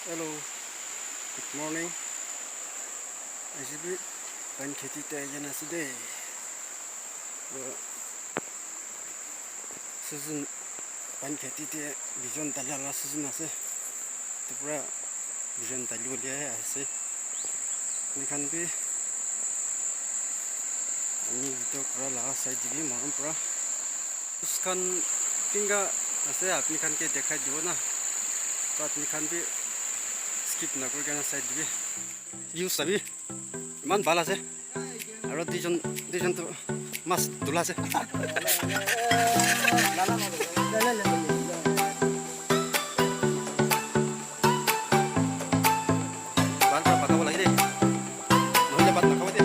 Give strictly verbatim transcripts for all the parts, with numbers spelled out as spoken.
Hello, good morning. Aji bi pan kheti te ahi kena ase de. Uh, season, pan kheti te bijon dala la season ase. Etu pura bijon dali bole ahi ase. Ami khan bi ami video kura laga side te bi morom pura. Khan kinga ase apni khan ke dekhai dibo na. To apni khan bi skip na kuri kena sai dibi. Views sabi. Iman bhal ase. Aro duijon, duijon to mas dula ase. Bhal para bhagabo lage de. Nohole bhat nakhabo de.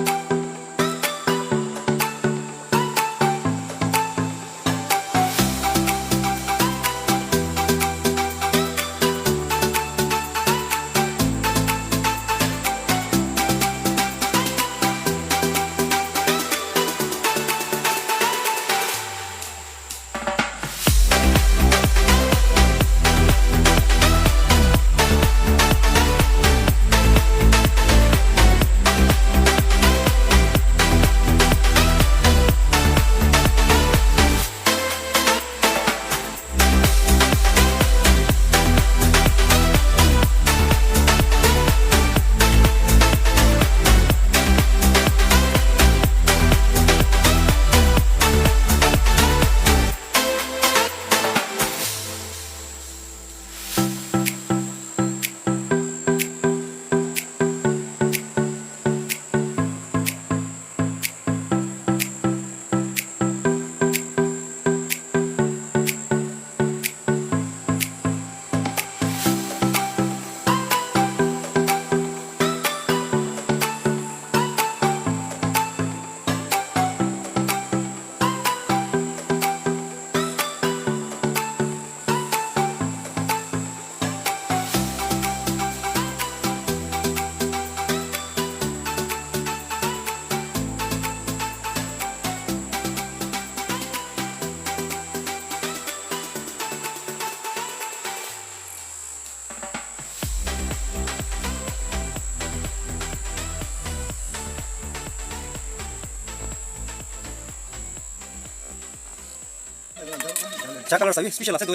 Chakala sabi special ase tu.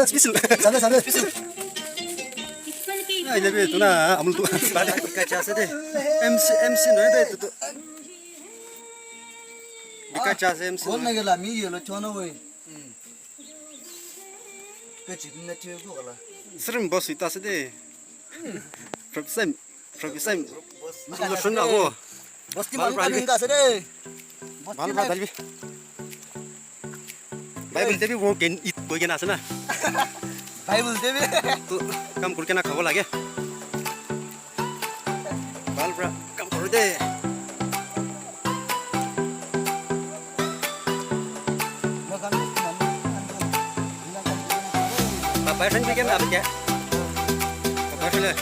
Special. Sabi sabi special. Ai lebi tu na amul tu. Bika cha ase de. M C M C no de tu. Bika cha ase M C. Kol na gela mi yelo chono woi. Pe chip na che ko gala. Srim boss ita ase de. From same. From same. Solution ago. Bosti man ka minta ase de. Bosti man ka dalbi. Bible te bi work and eat koi kena ase na. Bible te bi. To kam kuri kena khabo lage. Bhal para kam kuru de. Bye bye friend, we can have it. Bye bye friend.